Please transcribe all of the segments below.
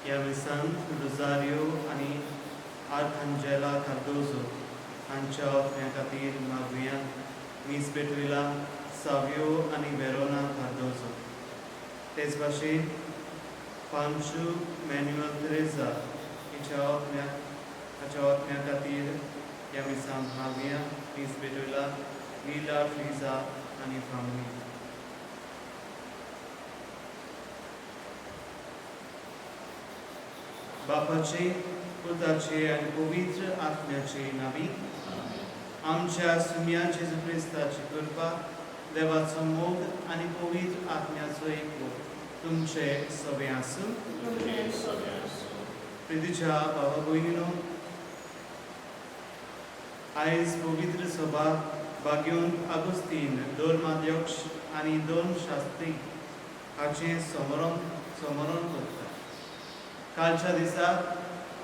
ह्या मिसांत रोजारियो आनी आर्कांजेला कार्दोजो हांच्या आत्म्या खातीर मागुया. मीस पेटविला सावियो आनी वेरोना कार्दोजो. तेच भाशेन पांचू मॅन्युअल तेरेजा हिच्या आत्म्या हाच्या आत्म्या खातीर ह्या मिसांत मागुया. मीस पेटविला लीला फ्रिजा आनी फामिली. बापाचे, पुताचे आनी पवित्र आत्म्याचे नावी. आमच्या सुम्या जेजू क्रिस्ताची कृपा, देवाचो मोग आनी पवित्र आत्म्याचो एकवट तुमचे सगळे आसूं. प्रितीच्या बाबा भयणीनो, आयज पवित्र सभा बाग्योन आगुस्तीन धर्माध्यक्ष आनी धर्मशास्त्री हाचें समरण समरण करता. कालच्या दिसा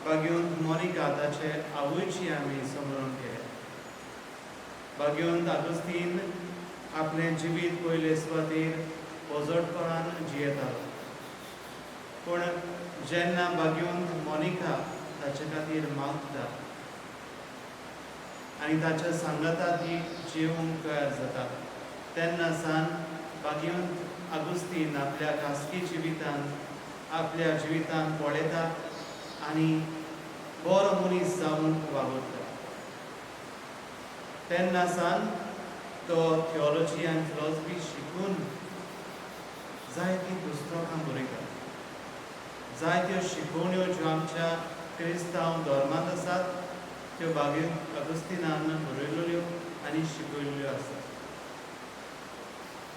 बाग्योन मोनिका ताचे आवयची आमी समरण केलें. बाग्योन आगुस्तीन आपलें जिवीत पयले सुवातेर पोजडपणान जियेतालो, पूण जेन्ना बाग्योन मोनिका ताचे खातीर मागता आनी ताच्या सांगाता ती जेवंक तयार जाता, तेन्ना सान बाग्योन आगुस्तीन आपल्या खासगी जिवितान आपल्या जिवितान पळयता आनी बरो मनीस जावंक वावुरता. तेन्ना सान तो थियोलॉजी आनी फिलॉसफी शिकून जायतीं पुस्तकां बरयता. जायत्यो शिकोवण्यो ज्यो आमच्या क्रिस्तांव धर्मांत आसात त्यो बागेन अगुस्तिनान बरयल्ल्यो आनी शिकयल्ल्यो आसात.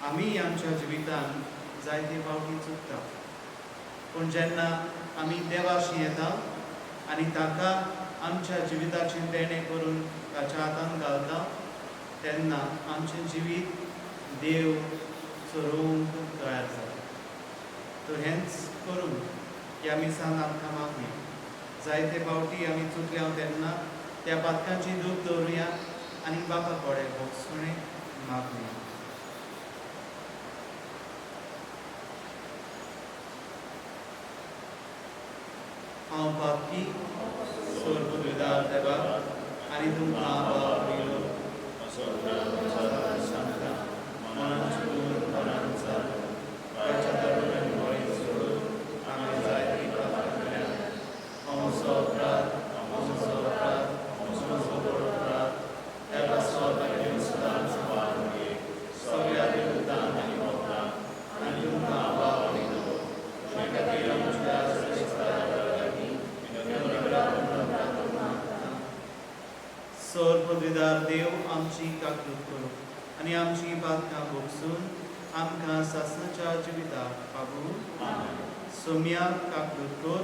आमी आमच्या जिवितान जायते फावटी चुकता, पूण जेन्ना आमी देवाशी येता आनी ताका आमच्या जिविताचें देणें करून ताच्या हातान घालता, तेन्ना आमचें जिवीत देव चलोवंक तयार जाता. तर हेंच करून ह्या मिसान आमकां मागुया. जायते फावटी आमी चुकल्या तेन्ना त्या पातकांची दूख दवरुया आनी बापा कडेन भोगसुणें मागुया. हांव पातकी सोरपुद्विदार देवा आनी तुमकां बाप भयणीनो सांगता, मनान चिंतून मनान चालून वायच्या बरें सोडून हांवें जायतीं पातकां केल्यांत. म्हजो अपराध, म्हजो अपराध, म्हजो व्हड अपराध. त्या पासत म्हगे सदांच सगळ्या देवतांक आनी भक्तांक आनी तुमकां बाप भयणीनो तुमचे खातीर आमच्या सर्वेस्परा लागीं विनवणी करात म्हणून मागता. सोर पदवीदार देव आमची काकूत करूं आनी आमची पातकां भोगसून आमकां सासणाच्या जिविताक पावूं. सोम्या काकूत कर.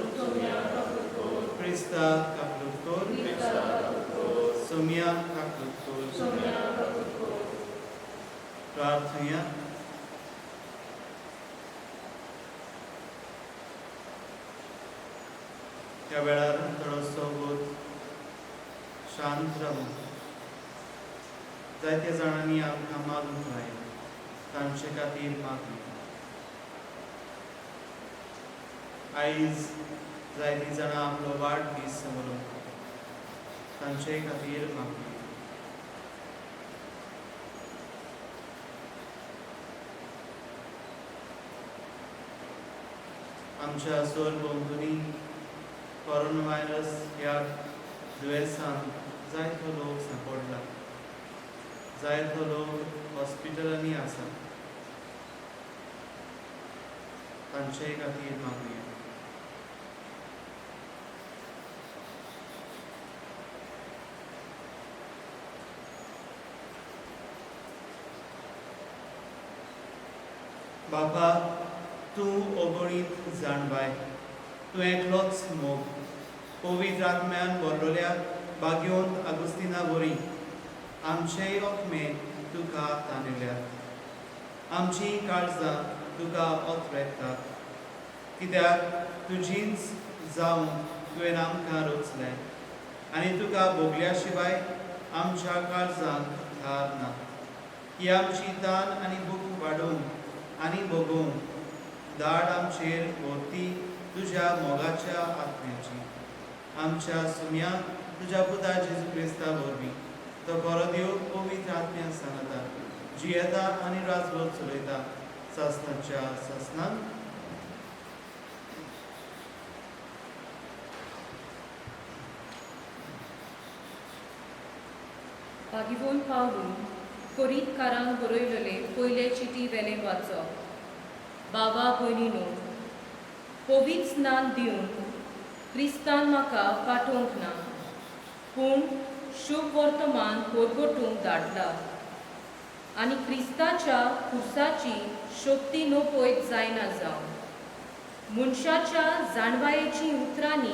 क्रिस्ता काकूत कर. सोम्या काकूत कर. प्रार्थुया. ह्या वेळार थोडोसो वोत शांत रावूं. जायत्या जाणांनी आमकां मागूंक लायलें, तांचे खातीर मागुया. आयज जायतीं जाणां आपलो वाडदीस समरोवंक, तांचे खातीर मागुया. आमच्या सरभोंवतणी कोरोना व्हायरस ह्या दुयेंसान जायतो लोक सांपडला, जायतो लोक हॉस्पिटलांनी आसा, तांचे खातीर मागुया. बाबा, तूं अगणीत जाणवाय, तूं एकलोच मोग, पवित्र आत्म्यान भरलेल्या भाग्यवंत आगुस्तिना वरी आमचेय आत्मे तुका ताणिल्यात. आमचीं काळजां तुका ओतरेतात, कित्याक तुजींच जावन तुवें आमकां रचलें आनी तुका भोगल्या शिवाय आमच्या काळजांक थार ना. ही आमची तान आनी भूक वाडोवंक आनी भोगोवंक धाड आमचेर भोवती तुज्या मोगाच्या आत्म्याची. आमच्या सुम्या तुज्या पुता जेजू क्रिस्ता वरवीं तो बरो देव पवित्र आत्म्या सांगता जियेता आनी राजवट चलयता सासनाच्या सासनाक. भागीवोन पावलून कोरीतकारांक बरयलेले पयले चिटी वेलें वाचप. बाबा भयणीनो, पवित्र स्नान दिवन क्रिस्तान म्हाका पाठोवंक ना, पूण शुभ वर्तमान परगटूंक धाडला आनी क्रिस्ताच्या खुर्साची शक्ती नपयत जायना जावं. मनशाच्या जाणवायेची उतरांनी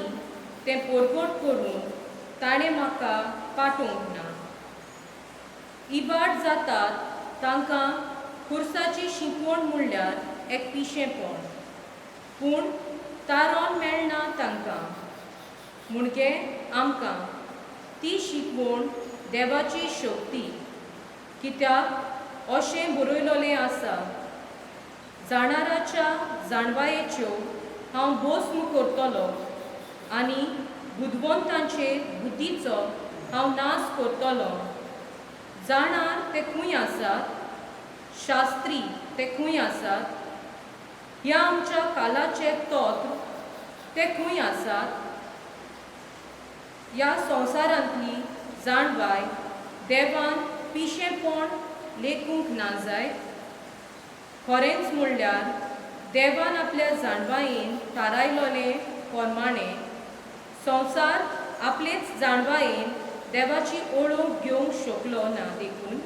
तें परगट करून ताणें म्हाका पाठोवंक ना. इबाड जातात तांकां खुर्साची शिकवण म्हणल्यार एक पिशेंपण, पूण तारोन मेळना तांकां. म्हणगे आमकां ती शिकवण देवाची शक्ती, कित्याक अशें बरयलेलें आसा, जाणाराच्या जाणवायेच्यो हांव भस्म करतलो आनी बुदवंतांचे बुद्धीचो हांव नाश करतलो. जाणार ते खंय आसात, शास्त्री ते खंय आसात, ह्या आमच्या कालाचे तत्व ते खंय आसात. ह्या संवसारांतली जाणवाय देवान पिशेंपण लेखूंक ना जायत. खरेंच म्हणल्यार देवान आपल्या जाणवायेन थारायलोले प्रमाणे संवसार आपलेच जाणवायेन देवाची ओळख घेवंक शकलो ना देखून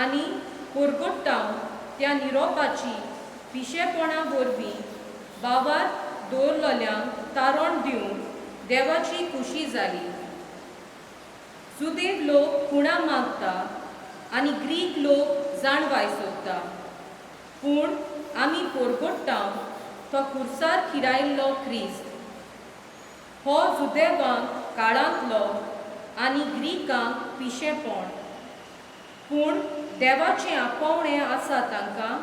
आनी परगट्टाव त्या निरोपाची पिशेपणा वरवीं बाबार दवरलेल्यांक तारण दिवन देवाची खुशी जाली. जुदेव लोक खुणा मागता आनी ग्रीक लोक जाणवाय सोदता, पूण आमी परगट्टाव तो खुर्सार खिरायल्लो क्रिस्त हो जुदेवांक काळांतलो आनी ग्रीकांक पिशेंपण, पूण देवाचें आपोवणें आसा तांकां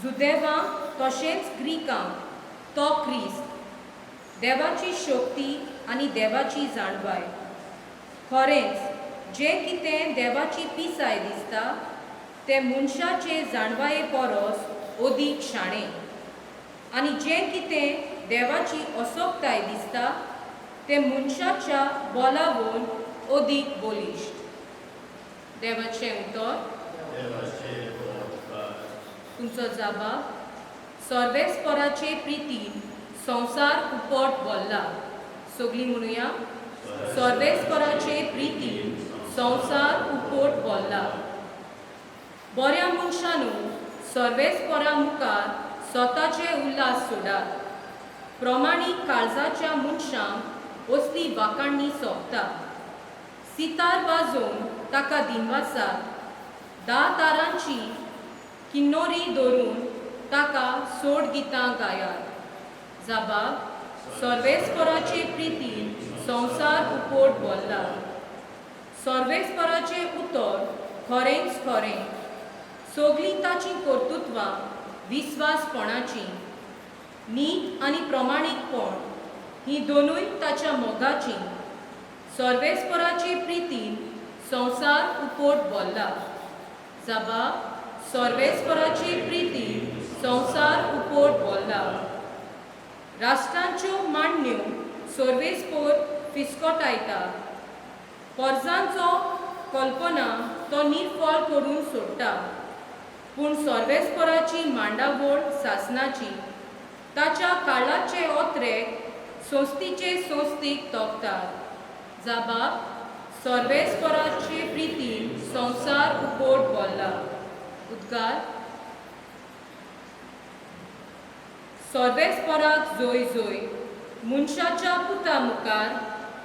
जुदेवांक तशेंच ग्रीकांक तो क्रिस्त देवाची शक्ती आनी देवाची जाणवाय. खरेंच जें कितें देवाची पिसाय दिसता तें मनशाचे जाणवाये परस अदीक शाणें, आनी जें कितें देवाची असोकताय दिसता तें मनशाच्या बोलावून अदीक बलिश्ट. देवाचें उतर. तुमचो जाबाब. सर्वेस्पराचे प्रितीन संवसार उपट भरला. सगळीं म्हणुया, सर्वेस्पराचे प्रितीन संवसार उपट भरला. बऱ्या मनशानू सर्वेस्परा मुखार स्वताचे उल्हास सोडात. प्रमाणीक काळजाच्या मनशांक असली वाखाणणी सोंपता. सितार वाजोवन ताका दिनवासात, 10 तारांची किन्नोरी धरून ताका सोड गितां गायात. जाबाब. सर्वेस्पराचे प्रितीन संवसार उपट भरला. सर्वेस्पराचें उतर खरेंच खरें, सगळीं ताचीं कर्तृत्वां विस्वासपणाचीं. नीत आनी प्रमाणीकपण हीं दोनूय ताच्या मोगाचीं. सर्वेस्पराचे प्रितीन संवसार उपट भरला. जाबाब. सर्वेस्पराचे प्रितीन संवसार उपट भरला. राष्ट्रांच्यो मांडण्यो सर्वेस्पर फिस्कटायता, पर्जांचो कल्पना तो निर्फळ करून सोडटा. पूण सर्वेस्पराची मांडावळ सासनाची, ताच्या काळाचे ओत्रेक संस्थीचे संस्थीक तोपतात. जाबाब. सर्वेस्पराचे प्रितीन संवसार उपट भरला. उद्गार. सर्वेस्पराक जोय जोय. मनशाच्या पुता मुखार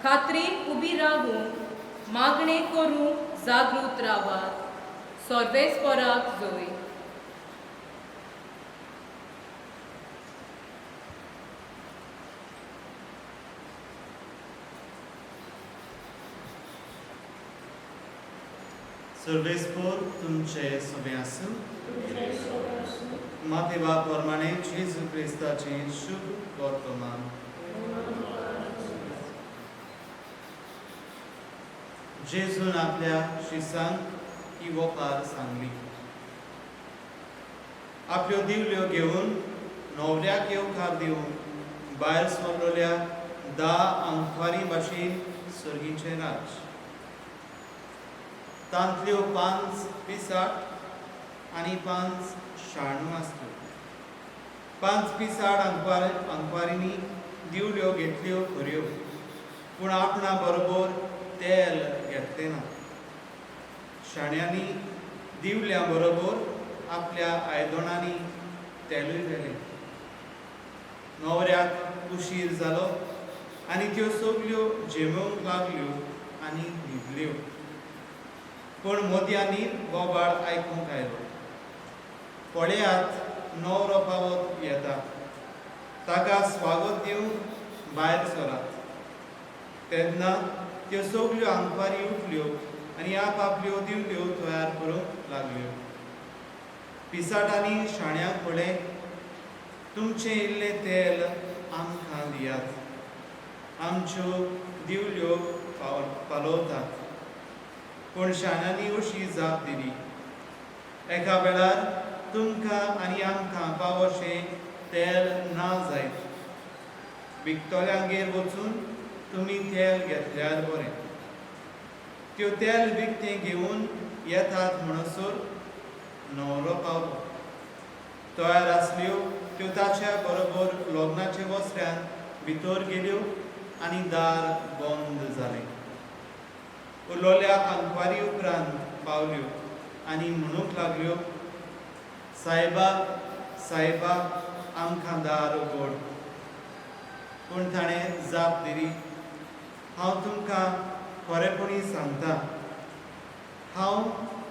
खात्रीन उबी रावूंक मागणें करूंक जागृत रावात. सर्वेस्पराक जोय. सर्वेस्पोर तुमचे सगळे आसूं. मातेवा प्रमाणे जेजू क्रिस्ताचें शुभ वर्तमान. जेजून आपल्या शिसांक ही वोपार सांगली. आपल्यो दिवल्यो घेवन न्हवऱ्याक येवकार दिवन भायर सरलेल्या 10 आंकवारी भाशेन सर्गीचें राज. तांतल्यो 5 पिसाट आनी 5 शाणू आसल्यो. 5 पिसाट आंकवारींनी दिवल्यो घेतल्यो खऱ्यो, पूण आपणा बरोबर तेल घेतलें ना. शाण्यांनी दिवल्या बरोबर आपल्या आयदनांनी तेलूय व्हेलें. न्हवऱ्याक उशीर जालो आनी त्यो सगल्यो झेमूंक लागल्यो आनी न्हिदल्यो. पूण मोदयांनी बोबाळ आयकूंक आयलो, पळयात न्हवरो पावत येता, ताका स्वागत दिवंक भायर सरात. तेन्ना त्यो सगल्यो आंकवारी उठल्यो आनी आपआपल्यो दिवल्यो तयार करूंक लागल्यो. पिसाटांनी शाण्यांक म्हळें, तुमचें इल्लें तेल आमकां दियात, आमच्यो दिवल्यो पालोवतात. पूण शाण्यांनी अशी जाप दिली, एका वेळार तुमकां आनी आमकां फावोशें तेल ना जायत, विकतल्यांगेर वचून तुमी तेल घेतल्यार बरें. त्यो तेल विकतें घेवन येतात म्हणसर न्हवरो पावलो. तयार आसल्यो त्यो ताच्या बरोबर लग्नाचे वसऱ्यान भितर गेल्यो आनी दार बंद जालें. उलोल्या आंकवारी उपरांत पावल्यो आनी म्हणूंक लागल्यो, सायबा सायबा आमकां दार उगड. पूण ताणें जाप दिली, हांव तुमकां खरेपणी सांगता, हांव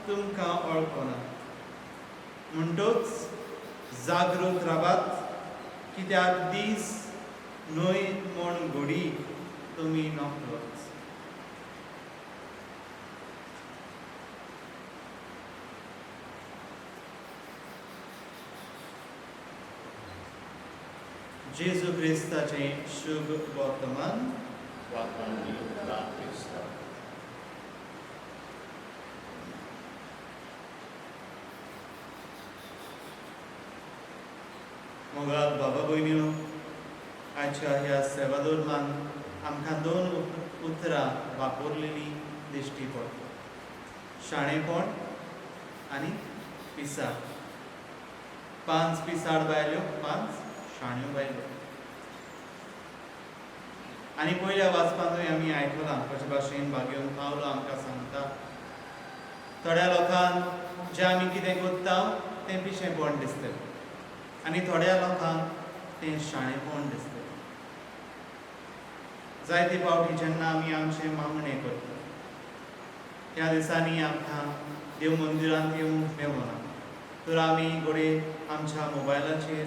तुमकां वळखना. म्हणटच जागृत रावात, कित्याक दीस न्हय म्हूण घोडी तुमी नकळत. जेजू क्रिस्ताचें शुभ वर्तमान. मोगाळ बाबा भयण्यो, आयच्या ह्या सेवादोरमान आमकां 2 उतरां वापरलेली दिश्टी पडटा, शाणेपण आनी पिसाड. 5 पिसाड बायल्यो, 5 शाण्यो बायल्यो. आनी पयल्या वाचपांतूय आमी आयकलां कशे भाशेन भागेवन पावलो आमकां सांगता, थोड्या लोकांक जें आमी कितें करता तें पिशेंपण दिसतलें आनी थोड्या लोकांक तें शाणेपण दिसतलें. जायते फावटी जेन्ना आमी आमचें मागणें करता, ह्या दिसांनी आमकां देव मंदिरांत येवंक मेळना, तर आमी घडये आमच्या मोबायलाचेर,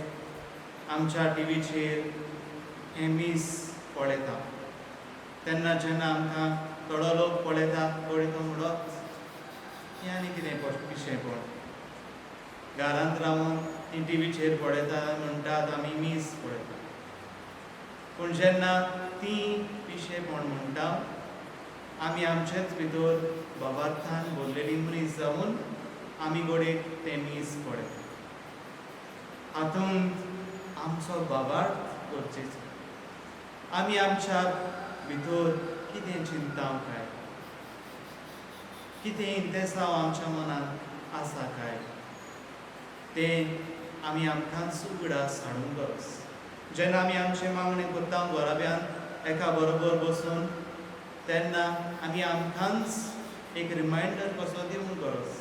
आमच्या टिवीचेर हें मीस पळयता. तेन्ना जेन्ना आमकां थोडो लोक पळयता, घडये तो म्हणत हें आनी कितें पिशेंपण, घरांत रावन ती टिवीचेर पळयता म्हणटात आमी मीस पळयता. पूण जेन्ना ती पिशेपण म्हणटा, आमी आमचेच भितर बाबार्थान भरलेली मनीस जावन आमी घडये तें मीस पळयता. हातूंत आमचो बाबार्थ गरजेचो. आमी आमच्या भितर कितें चिंता काय, कितें इंतेसांव आमच्या मनांत आसा काय, तें आमी आमकांच उगडास हाडूंक गरज. जेन्ना आमी आमचें मागणें करता घराब्यांत एका बरोबर बसून, तेन्ना आमी आमकांच एक रिमायंडर कसो दिवंक गरज,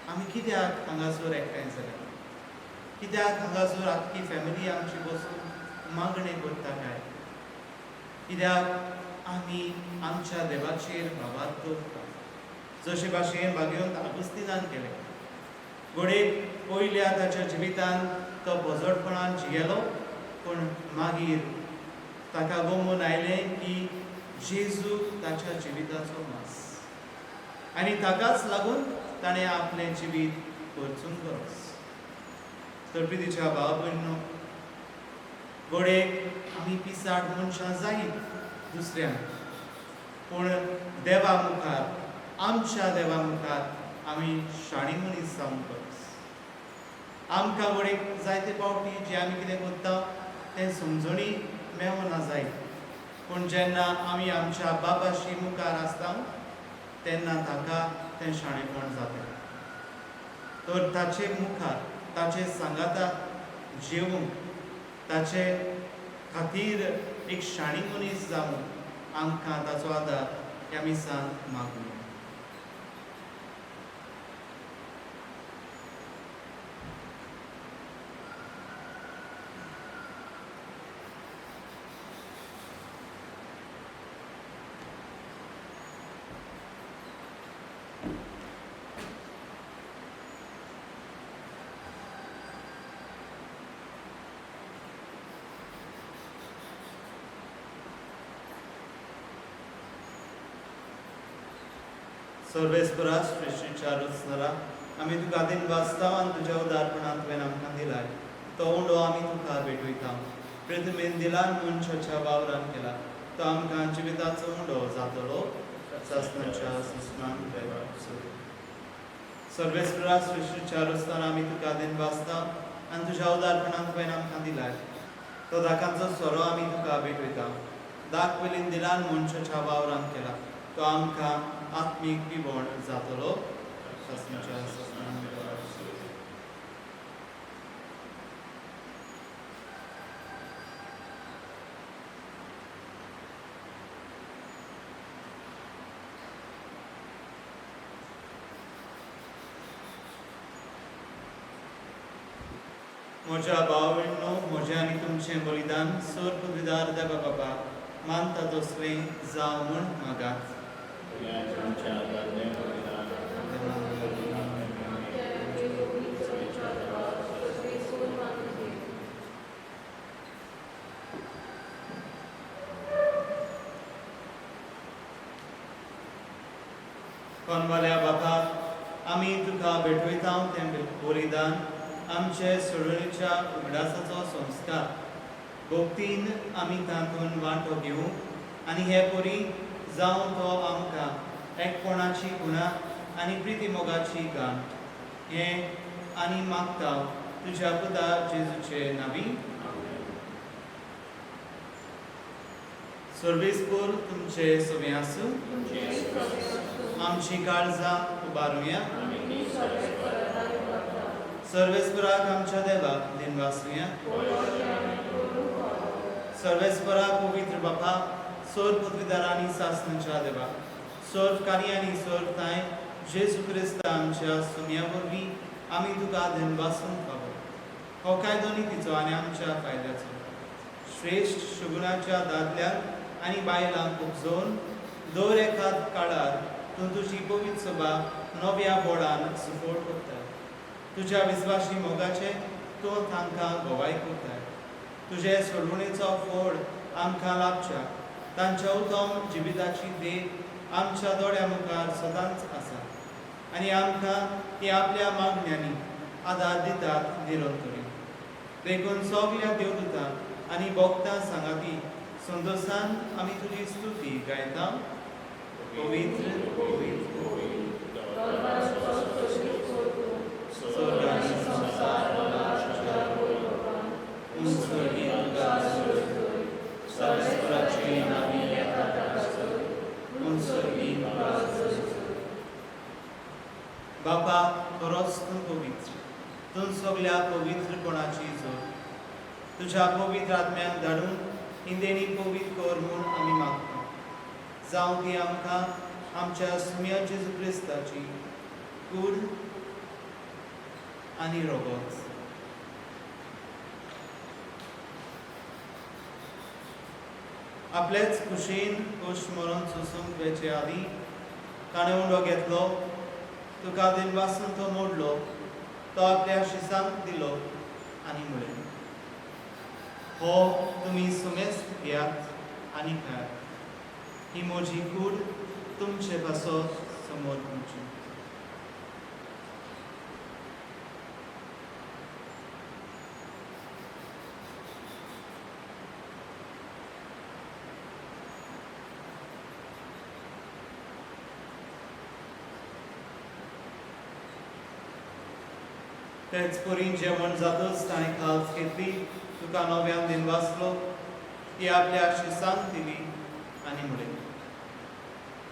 आमी कित्याक हांगासर एकठांय जाल्या, कित्याक हांगासर आख्खी फॅमिली आमची बसून मागणें करता काय, कित्याक आमी आमच्या देवाचेर भावार्थ दवरता. जशे भाशेन भागेवन आगुस्तिनान केलें, घडये पयल्या ताच्या जिवितान तो बोजडपणान जियेलो, पूण मागीर ताका गमून आयलें की जेजू ताच्या जिविताचो मास. आनी ताकाच लागून ताणें आपलें जिवीत खर्चूंक गरज. तर प्रितीच्या भाव भयणींनो, घडये आमी पिसाड मनशां जायत दुसऱ्यांक, पूण देवा मुखार, आमच्या देवा मुखार आमी शाणी मनीस जावंक गरज. आमकां घडये जायते फावटी जें आमी कितें करता तें समजणी मेवना जायत, पूण जेन्ना आमी आमच्या बाबाशी मुखार आसता तेन्ना ताका तें शाणेपण जाता. तर ताचे मुखार, ताचे सांगाताक जेवूंक, ताचे खातीर एक शाणी मनीस जावंक आमकां ताचो आदार ह्या मिसान मागुया. सर्वेस्परा सृश्टीच्या रचणारा, आमी तुका दिनवासता आनी तुज्या उदारपणांत तुवें आमकां दिलाय तो उंडो आमी तुका भेटयता. प्रतिमेन दिला मनशाच्या वावरान केला तो आमकां जिविताचो उंडो जातलो. सासणाच्या सासणाक. सर्वेस्परा सृश्टीच्या रचणारा, आमी तुका दिनवासता आनी तुज्या उदारपणांत तुवें आमकां दिलाय तो दाकांचो सोरो आमी तुका भेटयता. दाक पयलीं दिलान मनशाच्या वावरान केला तो आमकां आत्मीक पिवण जातलो. सासणाच्या सासणाक. म्हज्या भाव भयणींनो, म्हजें आनी तुमचें बलिदान सोर पदवीदार देवा बाबा मानता तसलें जावं म्हूण मागात. तुमच्या आदारलें बलिदान कोनवाल्या बाबा, आमी तुका भेटयता तें बलिदान आमचे सोडणीच्या उगडासाचो संस्कार. भक्तीन आमी तातूंत वांटो घेवंक आनी हे परी जावं तो आमकां एकपणाची गुणा आनी प्रिती मोगाची गांठ हें आनी मागता तुज्या पुता जेजूचे नावी. सर्वेस्पोर तुमचे सवे आसूं. आमची काळजां उबारुया. सर्वेस्पराक आमच्या देवाक दिनवासुया. सर्वेस्परा पवित्र बापा, सोर पदवीदार आनी सासणाच्या देवा, सोर कार्य आनी सोर ताय जेजू क्रिस्त आमच्या सुम्या वरवीं आमी तुका धनवासूंक फावो. हो कायदो नितीचो आनी आमच्या फायद्याचो. श्रेश्ठ शुगुणाच्या दादल्यांक आनी बायलांक उपजोवन दर एका काळार तूं तुजी पवित्र सभा नव्या बोडान सुफळ करताय. तुज्या विस्वाशी मोगाचे तूं तांकां गवाय करताय. तुजे सोडवणेचो फोड आमकां लाभच्या तांच्या उत्तम जिविताची देख आमच्या दोळ्या मुखार सदांच आसा आनी आमकां ती आपल्या मागण्यांनी आदार दितात निरंतरी. देखून सगल्या देवदूतां आनी भक्तां सांगाती संतोशान आमी तुजी स्तुती गायता. पवित्र पवित्र पवित्र स्वर्ग आनी संवसार उंच तुका सर्वेस्पराचे नांवी येता उंच तुका. बापा, खरोच तूं पवित्र, तूं सगल्या पवित्रपणाची जोड. तुज्या पवित्र आत्म्याक धाडून ही देणी पवित्र कर म्हूण आमी मागता. जावं ती आमकां आमच्या सुम्या जेजू क्रिस्ताची कूड आनी रोगोच. आपलेच खुशीन खोश मरून सोसूंक वेचे आदीं ताणें उंडो घेतलो, तुका दिनवासून तो मोडलो, तो आपल्या शिसांक दिलो आनी म्हळें, हो तुमी सुमेस्त घेयात आनी खायात. ही म्हजी कूड तुमचे पासत समोर दिवची. तेच परी जेवण जातच ताणें काल्स घेतली, तुका नव्यान दिन वाचलो, ती आपल्या शिसांक दिली आनी म्हणलें,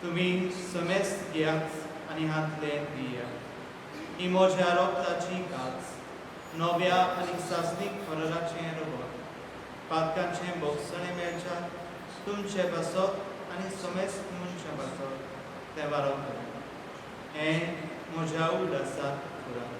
तुमी समेस्त घेयात आनी हातले दियात. ही म्हज्या रोगताची काज, नव्या आनी सासणीक फरराचें रगत, पातकांचें भोगसणें मेळच्या तुमचे पासत आनी समेस्त मनशां पासत तें वारवतलें. हें म्हज्या उडासाक करात.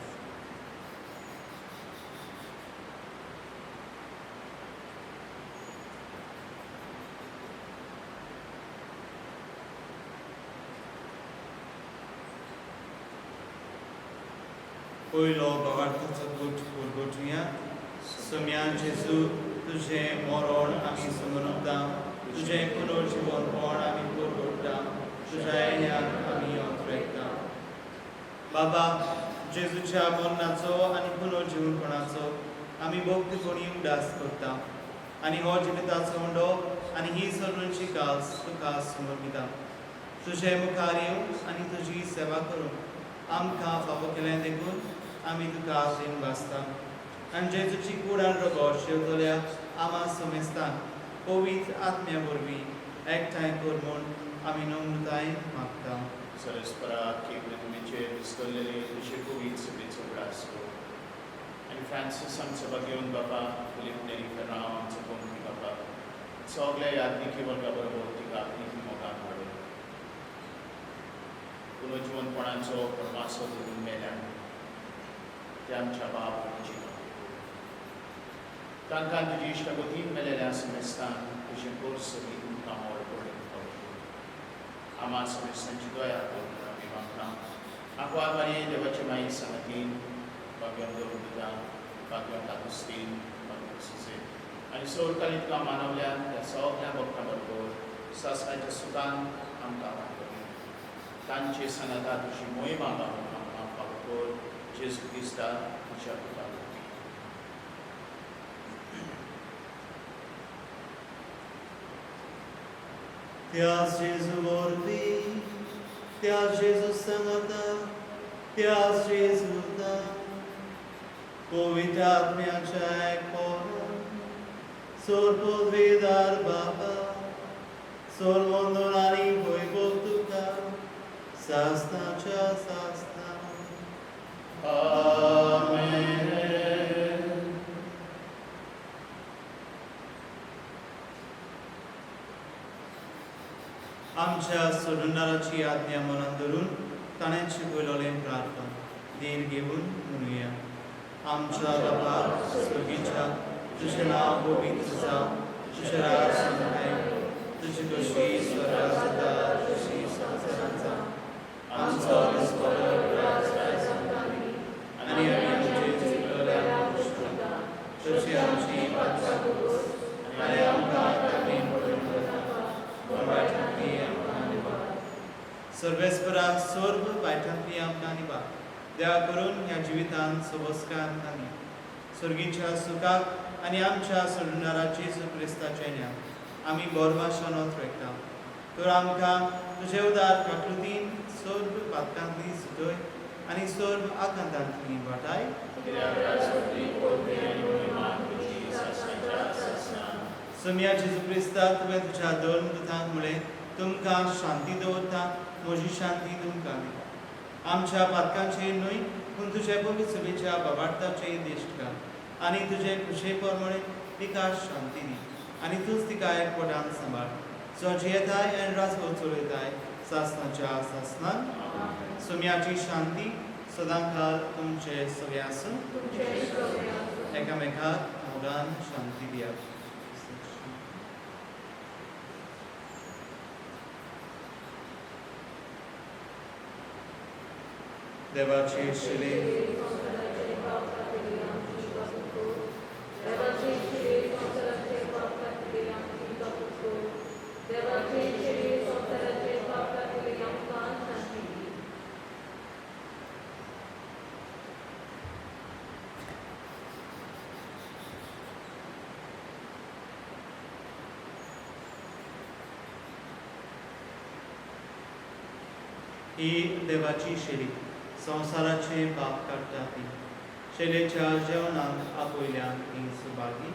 पयलो भावार्थाचो गूट पुरगोटुया. सम्यान जेजू, तुजें मरण आमी समजता, तुजें पुनर्जिवनपण आमी पुरगोट्टा, तुज्या येण्याक आमी अंतरेकता. बाबा, जेजूच्या मरणाचो आनी पुनर्जिवनपणाचो आमी भक्तीपणी उडास करता आनी हो जिविताचो उंडो आनी ही सगळ्यांची कास तुका समर्पिता. तुजे मुखार येवंक आनी तुजी सेवा करूंक आमकां फावो केलें देखून आमी तुका दिन वाचता. आनी जेजूची कूड आनी रगत शेवतल्या आमा समेस्तान पवित्र आत्म्या वरवीं एकठांय कर म्हूण आमी नम्रतायेन मागता. सरस्परा केवल विस्कळलेले तुजे पवित्र सभेचो उगडास कर. आनी फ्रांसीस आमचो बागेवन बापा, फिलीप नेरी फेर्रांव आमचो गोमती बापा, सगल्या याज्ञिकी वर्गा बरोबर तिका आपली मोगान वाडय. पुनर्जिवनपणाचो परमासो धरून मेल्यान ते आमच्या बाप आनी तांकां तुजी इश्टागतीन मेलेल्या समेस्तान तुजें कोर्स सगळी तुमकां मोड पडून आमा समेस्तांची दया कर म्हणून आमी मागता. आंकवार मारये देवाचे माई सांगातीन, बाग्यान दवरता, बाग्यान आगुस्तीन, बाग्यान सुजे आनी सोरकाली तुका मानवल्यान त्या सगळ्या भक्तां बरोबर सासणाच्या सुखान आमकां वाडटली. तांचे सांगाता तुजी मोहिमा गावूंक आमकां फावो कर, जेजू क्रिस्ता तुज्या पुता वरवीं. त्याच जेजू वरवीं, त्याच जेजू सांगाता, त्याच जेजूता, पवित्र आत्म्याच्या एकपणान, सोरपदवीदार बाबा, सोरमंदर आनी वैभव तुका सासणाच्या सासणा. आमेन. आमच्या सोडणाराची आज्ञा मनान धरून ताणें शिकयलेलें प्रार्थना धीर घेवन म्हणुया. आमच्या बाबा स्वर्गीच्या, तुजें नांव पवित्र जावं, तुजें राज आमकां येवं, तुजी कशी स्वर्गात जाता तशी संवसारांत जावं. आमचो दिसपडो राज आयज आमकां दी, आनी आमी आमचे चुकलेल्यांक दोश दिता, तशी आमची पातकां कबूल, आनी आमकां तांणी पडून नाका, पूण वायटांतली आमकां निवार. सर्वेस्परा सर्व वायटांतली आमकां निवार. देवा करून ह्या जिवितांत सोबसकाय आमकां दी, स्वर्गीच्या सुखाक आनी आमच्या सोडणारा जेजू क्रिस्ताच्या ज्ञान आमी बोरमाशान रेखता. तर आमकां तुजे उदार काकृतीन सर्व पातकांतली सुटय आनी सर्व आकांतांतली वाटाय. कित्याक राजवटी, पदवी आनी मोहिमा तुजी सासणाच्या सासणा. सोमया जेजू क्रिस्ता, तुवें तुज्या दोन दुतांक म्हळें, तुमकां शांती दवरता, म्हजी शांती तुमकां दिता. आमच्या पातकांचेर न्हय पूण तुजे पवित्र सभेच्या बाबार्थाचेर दिश्ट घाल आनी तुजे खुशे प्रमाणे तिका शांती दी आनी तूंच तिका एकवटान सांबाळ, जो जियेताय आनी राजवट चलयताय सासणाच्या सासणान. सोम्याची शांती सदांकाल तुमचे सगळे आसूं. एकामेकाक मोगान शांती दियात. देवाचे शिले ही देवाची शेली संवसाराचे पाप काडटा ती शेलेच्या जेवणाक आपयल्यान ही सुभागी.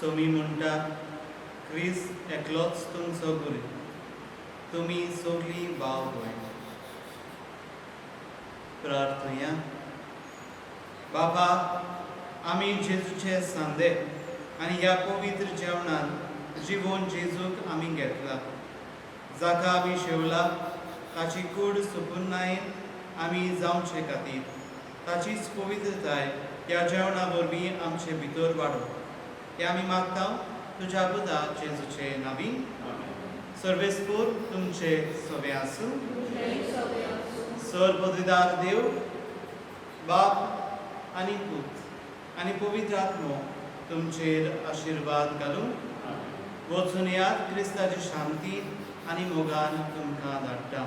सोमी म्हणटा, क्रिस्त एकलोच तुमचो गुरू, तुमी सगळीं भाव भयण. प्रार्थया. बाबा, आमी जेजूचे सांदे आनी ह्या पवित्र जेवणान जिवोन जेजूक आमी घेतला, जाका आमी शेवला ताची कूड सुपुर्णायेन आमी जावचे खातीर ताचीच पवित्रताय ह्या जेवणा वरवीं आमचे भितर वाडो, हें आमी मागता तुज्या पुता जेजूचे नांवी. सर्वेस्पूर तुमचे सवे आसूं. सर पदवीदार देव बाप आनी पूत आनी पवित्र आत्मो तुमचेर आशिर्वाद घालूं. वचून यात, क्रिस्ताची शांती आनी मोगान तुमकां धाडटा.